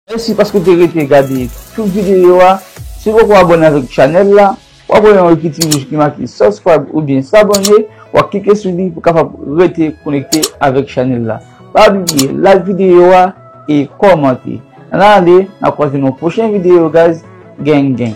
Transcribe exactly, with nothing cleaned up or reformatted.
Mèsi paske w te rete gade tout videyo a. Si w poko abòne avèk chanèl la, w ap wè yon ti bouch ki make subscribe oubyen s'abonner, w ap klike sou li pou w kapab rete konekte avèk chanèl la. Pa bliye like videyo a e kòmante. Ann ale, n ap kwaze nan yon pwochen videyo, guys. Gang, gang.